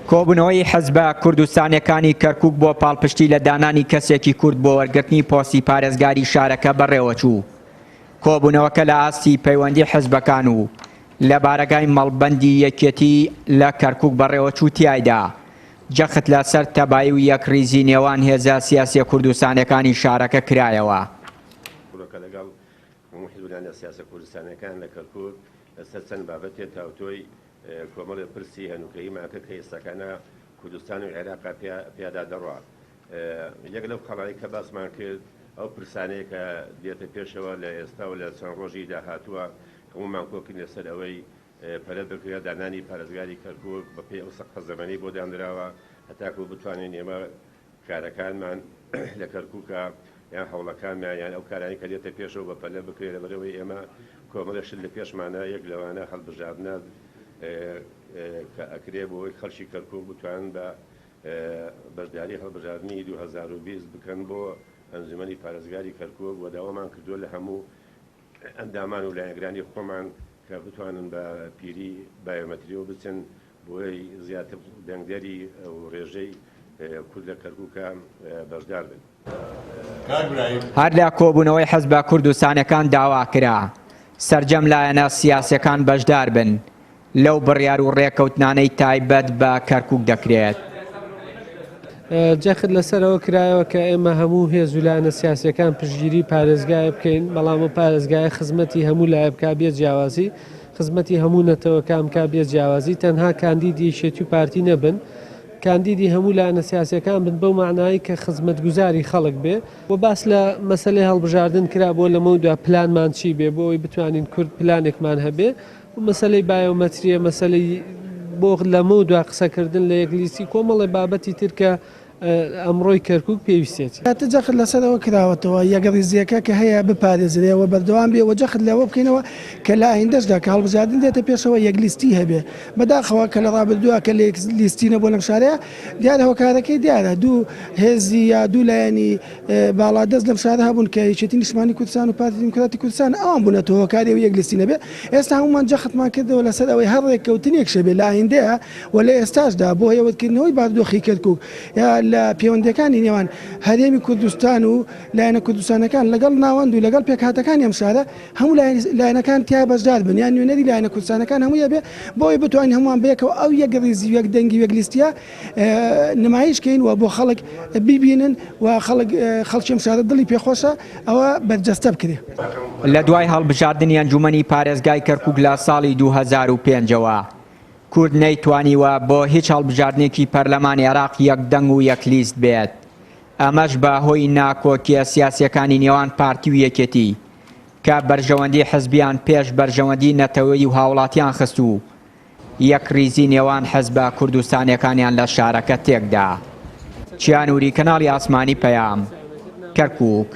کۆبوونەوەی حزبە کوردستانیەکانی کەرکوک بۆ پاڵپشتی لە دانانی کەسێکی کورد بۆ وەرگرتنی پۆستی پارێزگاری شارەکە بەڕێوەچوو. کۆبوونەوەکە لە ئاستی پەیوەندی حزبەکان و لە بارەگای مەڵبەندی یەکێتی لە کەرکوک بەڕێوەچوو تیایدا جەخت لە سەر تەبایی و یەکڕیزی نێوان هێزە سیاسیە کوردستانیەکانی شارەکە کرایەوە. هەموو حزب و لایەنە سیاسە کوردستانیەکان لە کەرکوک لەسەر چەند بابەتێ تاوتۆی کۆمەڵێ پرسی هەنوکەییمان کرد کە ئێستاکانە کوردستان و عێراقا پیادا دەڕوا. یەک لەو خاڵانەی کە باسمان کرد ئەو پرسانەیە کە دێتە پێشەوە لە ئێستا و لە چەند ڕۆژی داهاتووە هەموومان کۆکین لەسەر ئەوەی پەرە بکرێت دانانی پارێزگاری کەرکوک بەپێی ئەو سەقفە زەمەنەی بۆ دانراوە هەتاکو بتوانین ئێمە کارەکانمان لە کەرکوکە یان هەوڵەکانمان یان ئەو کارانەی کە دێتە پێشەوە بە پەلە بکرێت لەبەرئەوەی ئێمە کۆمەڵێ شت لە پێشمانە یەک لەوانە هەڵبژاردنە کە ئەکرێ بۆ ئەوەی خەڵکی کەرکوک بتوانن بە بەشداری هەڵبژاردنی 2020 بکەن بۆ ئەنجومەنی پارێزگاری کەرکوک و داوامان کردووە لە هەموو ئەندامان و لایەنگرانی خۆمان کە بتوانن بە پیری بایۆمەتریەوە بچن بۆی زیاتر دەنگدەری و ڕێژەی کورد لە کەرکوکا بەشدار بن. هەر لە کۆبوونەوەی حزبە کوردستانیەکان داواکرا سەرجەم لایەنە سیاسیەکان بەشدار بن لەو بڕیار و ڕێکەوتنانەی تایبەت بە کەرکوک دەکرێت. جەخت لەسەر ئەوە کرایەوە کە ئێمە هەموو هێز و لایەنە سیاسیەکان پشتگیری پارێزگایە بکەین، بەڵام ئەو پارێزگایە خزمەتی هەموو لایە بکا بێ جیاوازی، خزمەتی هەموو نەتەوەکان بکا بێ جیاوازی، تەنها کاندیدی یەکێتی و پارتی نەبن، کاندیدی هەموو لایەنە سیاسیەکان بن بەو مەعنایەی کە خزمەتگوزاری خەڵک بێ. وە باس لە مەسەلەی هەڵبژاردن کرا بۆ لەمەودوا پلانمان چی بێ بۆ ئەوەی بتوانین کورد پلانێکمان هەبێ و مەسەلەی بایۆمەتریە، مەسەلەی بۆ لەمەودوا قسەکردن لە یەک لیستی کۆمەڵێ بابەتی تر کە ئەمڕۆی کەرکوک پێویستیەتی. زیاتر جەخت لەسەر ئەوە کراوەتەوە یەکڕیزییەکە کە هەیە بپارێزرێ و بەردەوام بێ و جەخت لەوە بکەینەوە کە لە ئایندەشدا کە هەڵبژاردن دێتە پێشەوە یەک لیستی هەبێ. بەداخەوە کە لە ڕابردووە کە یەک لیستی نەبووە لەم شارەیا دیارە هۆکارەکەی دیارە دوو هێزی یا دوو لایەنی باڵادەست لەم شارە هەبوون کە یەکێتی نیشتمانی کوردستان و پارتی دیموکراتی کوردستان ئەوان بوونەتە هۆکاری ئەوەی یەک لیستی نەبێ. ئێستا هەموومان جەختمان کردەوە لەسەر ئەوەی هەر ڕێککەوتنێکش هەبێ لە ئایندەیا و لە ئێستاشدا بۆ هێورکردنەوەی بارودۆخی کەرکوک یا لە پێوەندییەکانی نێوان هەرێمی کوردستان و لایەنە کوردستانەکان لەگەڵ ناوەند و لەگەڵ پێکهاتەکانی ئەم شارە هەموو لایەنەکان تیا بەشدار بن یان نوێنەری لایەنە کوردستانەکان هەمووی هەبێ بۆ ئەوەی بتوانین هەمووان بەیەکەوە ئەو یەکڕیزی و یەکدەنگی و یەکلیستیە نمایش کەین و بۆ خەڵک بیبینن و خەڵک خەڵکی ئەم شارە دڵی پێخۆشە ئەوە بەرجەستە بکرێ. لە دوای هەڵبژاردنی ئەنجومەنی پارێزگای کەرکوک لە ساڵی 2005 ەوە کورد نەیتوانیوە بۆ هیچ هەڵبژاردنێکی پەرلەمانی عێراق یەک دەنگ و یەک لیست بێت، ئەمەش بە هۆی ناکۆکیە سیاسیەکانی نێوان پارتی و یەکێتی کە بەرژەوەندی حزبیان پێش بەرژەوەندی نەتەوەیی و هاوڵاتیان خست و یەکڕیزی نێوان حزبە کوردستانیەکانیان لە شارەکە تێکدا. چیا نوری، کەناڵی ئاسمانی پەیام، کەرکوک.